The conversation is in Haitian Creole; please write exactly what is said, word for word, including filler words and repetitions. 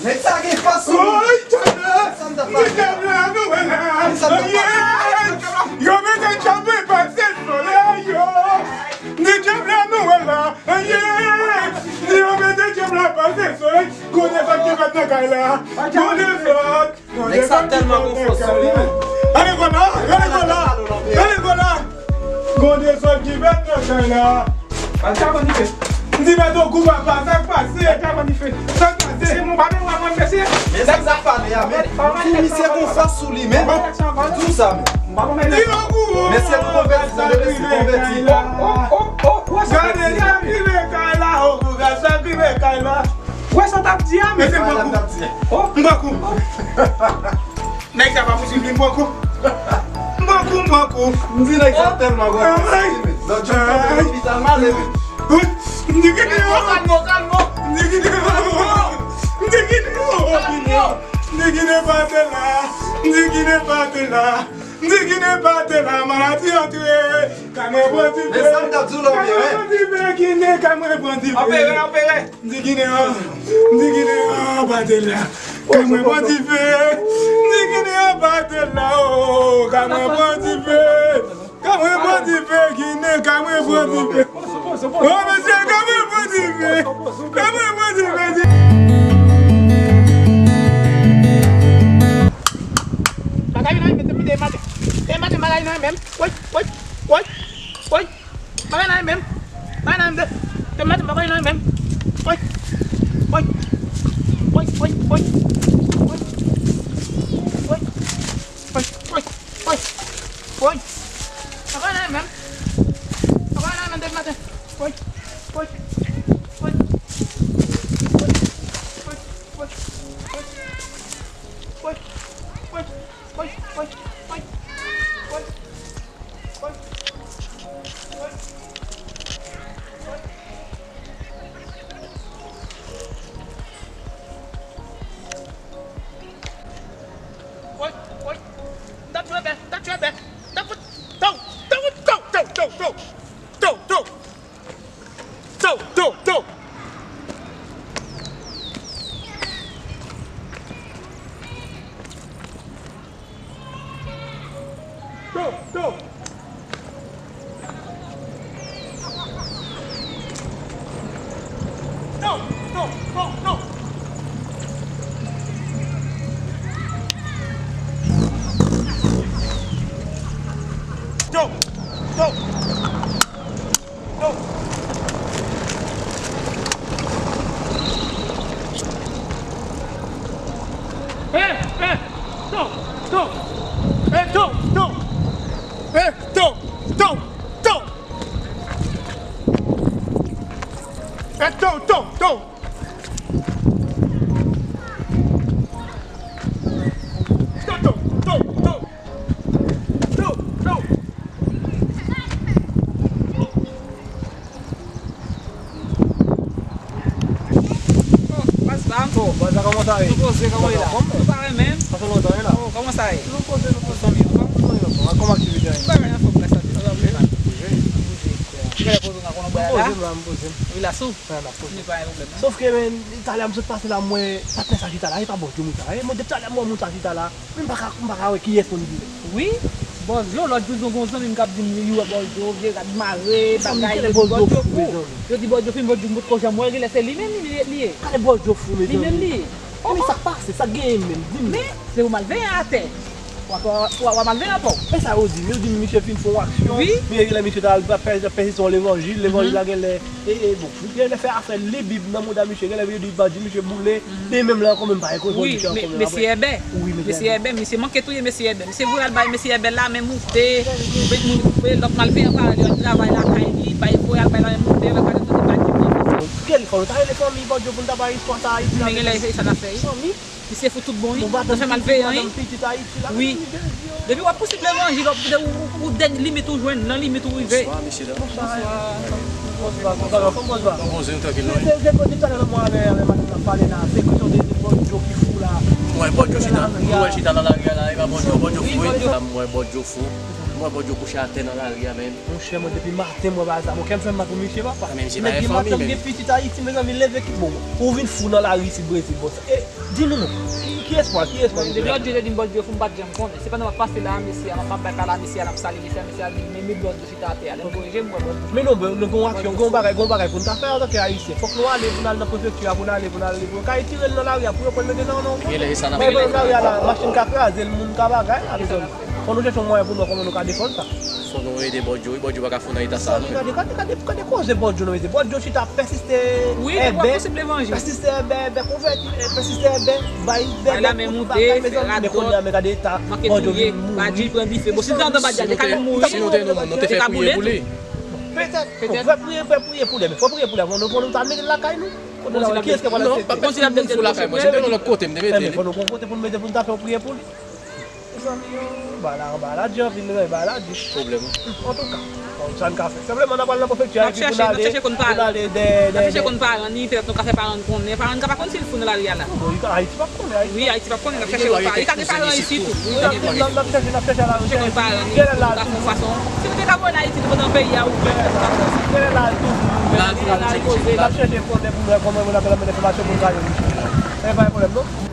Nèg sa gen fòs sou li. Oy, djab la! Di djab la, nou wè la! Yo mete djab la pase solèy, yo! Di djab la, nou wè la! Di yo mete djab la pase solèy! Gon dezòd ki fèt nan kay la! Gon dezòd! Nèg sa tèlman gon fòs sou li, men. Gade kò la! Gade kò la! Gade kò la! Gon dezòd ki fèt nan kay la! Al ka ban dife. M di mèt yon kou papa, sa k pase? Al ka ban dife. Sa k pase? Se mwen, pa bezwen mwen, mesye. Men sa k ap pale a, men. Di misye gon fòs sou li, men. Di w sa, men. Di yon kou. Mesye, nou konvèti, tande, mesye, konvèti. Oh, oh, oh, oh, sa k ap di a, men. Gade sa k rive kay la, oh, gade sa k rive kay la. Wè sa w t ap di a, men. Mesye, m pran kou. Oh. M pran kou. Nèg sa pa posib, li pran kou. M pran kou, m pran kou. M di nèg sa tèlman gwo. Lòt jou m tonbe lopital, m ale, men. M di kite yo. Kalmo, kalmo. M di kite yo. M di kite yo. M di kite pate la. M di kite pate la. M di kite pate la. Maladi antre. Kay mwen pran dife. Men sa m t ap di w la, ou byen, wi. Kay mwen pran dife, kay mwen pran dife. Anpere, anpere. M di Ginen an, m di Ginen an, pate la. Kay mwen pran dife. M di Ginen an, pate la, oh, kay mwen pran dife. Kay mwen pran dife, Ginen, kay mwen pran dife. Oh, mesye, kay mwen pran dife. Kay mwen pran dife. Bagay nan men, te mete maten. Te maten bagay nan men. Woy, woy, woy, woy. Bagay nan men. Bagay nan men. Te maten bagay nan men. Woy. Woy. Woy, woy, woy. Woy. Woy. Woy, woy, woy. Woy. Bagay nan men. Bagay nan men depi maten. Woy. Woy. Woy. Woy. Woy. Woy. Woy. Woy. Woy. Woy. Woy. Woy. Woy. Woy. Woy. Woy. Woy. M t ap tchwe bè, m t ap tchwe bè. M t ap fout. Tou, tou, tou, tou, tou, tou. Tou, tou, tou. Tou, tou. Tou, tou, tou, tou. Tou, tou. Tou. Eh, eh, tou, tou. Eh, tou, tou. Eh, tou, tou, tou. Eh, tou, tou, tou. Tou, tou, tou, tou. Tou, tou. Oh, baz la. Oh, baz la, kòman sa ye? Nou poze, kòman ye la? Anfòm, men. Nou pa renmen. Sa fè lontan, wi, la. Oh, kòman sa ye? Nou poze, nou poze. Zanmi, anfòm? Zanmi, anfòm. Kòman aktivite a ye? Bagay anfòm, la, sa te. Sa va byen, la. Bouje. Ki lè poze, n a konnen bagay la? M poze m la, m poze m. Wi, la, sou. Wè, n ap poze. Li pa gen pwoblèm, non? Sòf ke, men, talè a m sot pase la, m wè patnè sa chita la, e pa bòdyo m chita la. E mwen, depi talè a m wè moun sa chita la, men m pa ka, m pa ka wè kiyès moun ki vini. Wi, bòdyo, lòt jou, gon zanmi m k ap di m, li wè bòdyo, vye rad mare, bagay, yo di bòdyo fou. Yo di bòdyo fou, bòdyo m potko janm wè, genlè se li menm li, li ye. Gade bòdyo fou, mezanmi. Li menm li ye. Oh, men sa k pase, sa k genyen menm, di m. Men, se ou malveyan atè. W ap, w ap, w ap malveyan atò. E sa yo di m, yo di m misye fin fè yon aksyon. Wi. Men genlè misye ta al pè-, pèse yon levanjil, levanjil la genlè, e, e, bon, genlè fè afè li Bib nan mouda misye, genlè yo di bandi misye boule, men menm la ankò menm pa gen kote pou misye ankò menm apre. Wi, mesye Èbè. Wi, mesye Èbè. Mesye Èbè, misye manke touye mesye Èbè. Misye voye al bay mesye Èbè la, men moute, voye lòt malveyan parèy li al travay lakay li, bay voye al bay la, men moute, yo gade tout bandi. Kèl fò nou ta rele fanmi bòdyo pou n ta bay istwa sa a Ayiti la. Men genlè se sa n ap fè, wi. Fanmi? Misye fou tout bon, wi. Nan fè malveyan, wi. Wi. Depi w ap pouswiv levanjil, w ap, ou, ou, ou dènye limit ou jwenn, nan limit ou rive. Bonswa, mesye dam. Bonswa. Bonswa, bonswa, bonswa. Bonswa, nou trankil, wi. Se, se, se, depi talè mwen avè, avè madanm nan pale la, se kesyon de, de bòdyo ki fou la. Mwen, bòdyo chita, mwen chita nan lari a la, e pa bòdyo, bòdyo fou, wi. Mwen, mwen, bòdyo fou. Mwen, bòdyo kouche atè nan lari a, menm. Monchè, mwen, depi maten, mwen, ba sa. Bon, kè m fè mal pou misye, papa. Nèg gen madanm, gen pitit Ayiti, mezanmi, leve ki bon. Ou vin fou nan lari isit, Brezil, bon, sa. E, Di nou non. Ki, ki espwa, ki espwa? Depi lòt jou te di m Bòdyo fou, m pa t janm konnen. Se pandan m ap pase la, mesye a, m ap bay pale a mesye a, l ap salye mesye a, mesye a di m, men, men Bòdyo chita atè a, lè m korije m wè Bòdyo. Men non, bro, nou gen yon aksyon, gen yon bagay, gen yon bagay pou n ta fè antanke Ayisyen. Fòk nou ale, pou n al nan prefekti a, pou n ale, pou n ale, pou yo ka retire l nan lari a, pou yo pran l mete nan yon. Gen lè e sa n ap Men regle nan lari a la, sa. Machin ka kraze l, moun ka bagay la, mezanmi. Fò nou chèche yon mwayen pou nou wè kòman nou ka defann sa. Fòk nou ede Bòdyo, wi, Bòdyo pa ka fè yon eta sa. Gade, gade, gade, gade koze Bòdyo nou mete. Bòdyo chita pèsiste Wi, te pran èbè, posib levanjil. Pèsiste èbè, èbè konvèti, pèsiste èbè, bay Bay la bèbè men kout moude, bagay, fè mezanmi, men radòt, kounye a, men gade eta manke Bòdyo touye, vin mouri. Badji pran dife. Bon, si l te andan Badji a, li ka vin mouri. Si nou te nou moun, nou te fè priye pou li. Petèt, Petèt. fè priye, fè priye pou li, men fò priye pou li, avan nou, pou nou ta mete l lakay nou. Kote la, kiyès ki pral Non, aksepte? Pa mete moun sou lakay mwen, se te nan lòt kote m te mete Men li. fò nou pran kote pou nou mete pou nou ta fè priye pou li. Mezanmi, yo, ba la, ba la, di anpil, ba la, di. Pwoblèm. Antouka, bon, sa n ka fè. Senpleman, n ap al nan prefekti a, N ap epi pou chèche, n n ap ale, chèche konn pou n paran. ale de, N ap de, chèche de. Konn paran ni, petèt nou ka fè paran n konnen. Paran n ka pa konn si l fou nan lari a la. Bon, Ayiti p ap konnen, Ayiti. Wi, Ayiti p ap konnen, n ap chèche konn paran. Li ka gen paran isit tou. Wi, N ap, n ap, n ap chèche, n ap chèche la, Chèche konn paran. Genlè la, Ka fè yon fason. Si nou te ka voye l Ayiti, nou pa t nan peyi a, ou. Genlè la, toujou. Genlè la, koze. N ap chèche konnen pou nou wè kòman nou ap mennen enfòmasyon pou nou ka jwenn misye. E pa gen pwoblèm, non?